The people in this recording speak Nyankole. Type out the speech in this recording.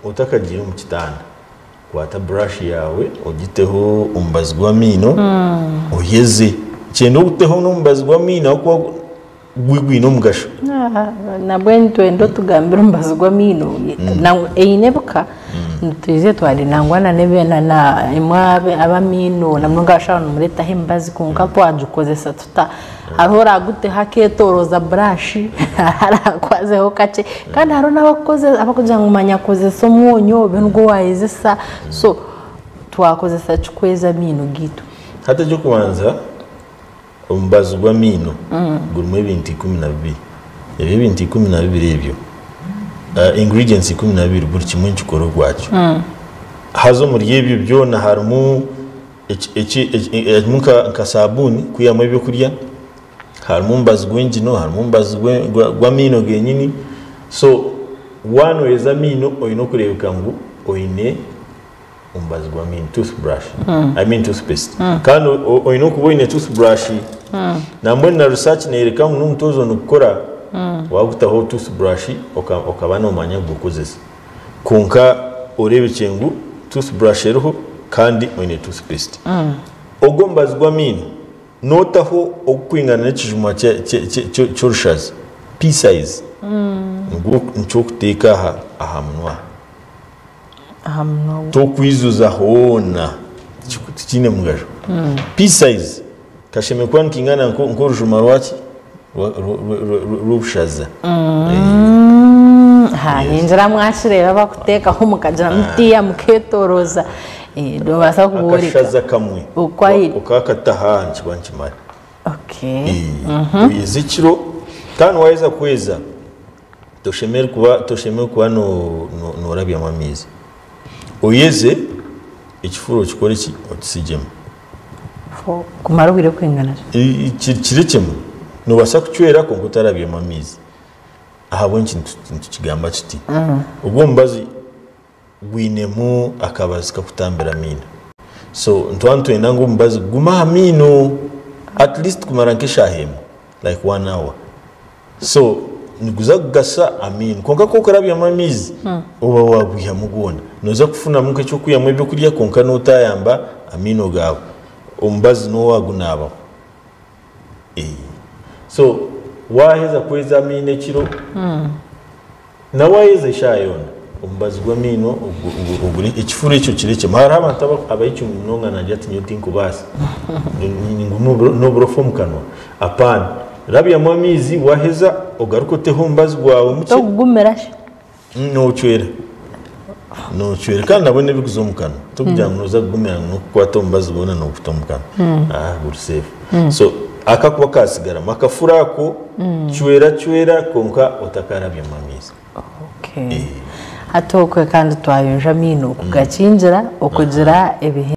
Otakagiire omu kitanda, kwata brush yaawe ogiteho omubazi gw'amaino oyeze. Kyenda oguteho n'omubazi gw'amaino ahabw'okuba gwo gwine omugasho. Nabwe nitwenda otugambire omubazi gw'amaino eine ebika nitwija tware nangwa na imwe ab'amaino na munonga abashaho nimureetaho emibazi kwonka twagikozesa tuta? Hariho oraaguteho akeetoroza burashi, hariho araakwazeho kakye kandi hariho n'abarikugira ngu manya kozesa omwonyo obe nigwo waayezesa so twakozesa ki kweza amaino gaitu? Hati eky'okubanza omubazi gw'amaino gurimu ebintu 12. Ebyo ebintu 12 ebyo, ingredients 12 buri kimwe nikikora okwakyo. Haza omuri ebyo byona harimu Harimu nka saabuuni kwihamu ebyokurya, harimu omubazi gw'engino, harimu omubazi gw'amaino genyini. So waaba nooyeza amaino oine okureebeka ngu oine omubazi gw'amaino, toothbrush, I mean toothpaste. Kandi oine okuba oine toothbrush. Nambwenu na research neeyoreka ngu n'omutozo nigukora waagutaho toothbrush okaba noomanya kugukozesa. Kwonka oreebekye ngu toothbrush eriho kandi oine toothpaste. Ogwo omubazi gw'amaino nootaho ogurikwingana n'ekijuma ky'orushazi, pea size, nigwo nikyo orikuteeka aha munwa. Torikwijuza hoona, tikiine mugasho. Pea size kashemereire kuba nikaingana nk'orujuma rwaki? Rw'obushaza. Ningira mwakireeba abarikuteekaho mukagira mutiya mukeetoroza noobaasa kubooreka. Akashaza kamwe okakata aha nikiba nikimara. Oyeze ekiro kandi waaheza kweza toshemereire kuba noorabyamu amaizi. Oyeze ekifuro okikore ki? Okisigyemu. Kumara obwire burikwingana ki? Kirekyemu. Noobaasa kucwera kwonka otarabyemu amaizi. Ahabw'enki nitukigamba tuti? Ogwo omubazi gwinemu akabazi kakutambira amaino. So nituba nitwenda ngu omubazi gugume aha maino at least kumara nk'eshaaha emwe like one hour. So niguza kugasa amaino kwonka ku okurabyamu amaizi oba wagwihamu gwona. Noza kufunamu nk'ekyokwihamu ebyokurya kwonka notayamba amaino gaawe. Omubazi niwo wagunaabaho. So waheza kweza amaino ekiro, Na waayeza eshaaha yoona, omubazi gw'amaino oguri ekifuru ekyo kirekyemu. Hariho abantu abaicumi munonga naagira ati nyowe tinkubaasa, ningume n'oburofa omu kanwa. Apaana. Rabyamu amaizi waaheza ogaruke oteho omubazi gwawe mukye. Tokugumira shi? Noocwera. Noocwera kandi nabwo n'ebirikuza omu kanwa. Tikugira ngu nooza kugumira ngu n'okukwata omubazi gwona nooguta omu kanwa. Guri safe. So akakuba kaatsigaramu akafuro ako cwera cwera kwonka otakarabyamu amaizi. Okay. Hati okwe kandi twayonja amaino kugakingira okugira ebihimba.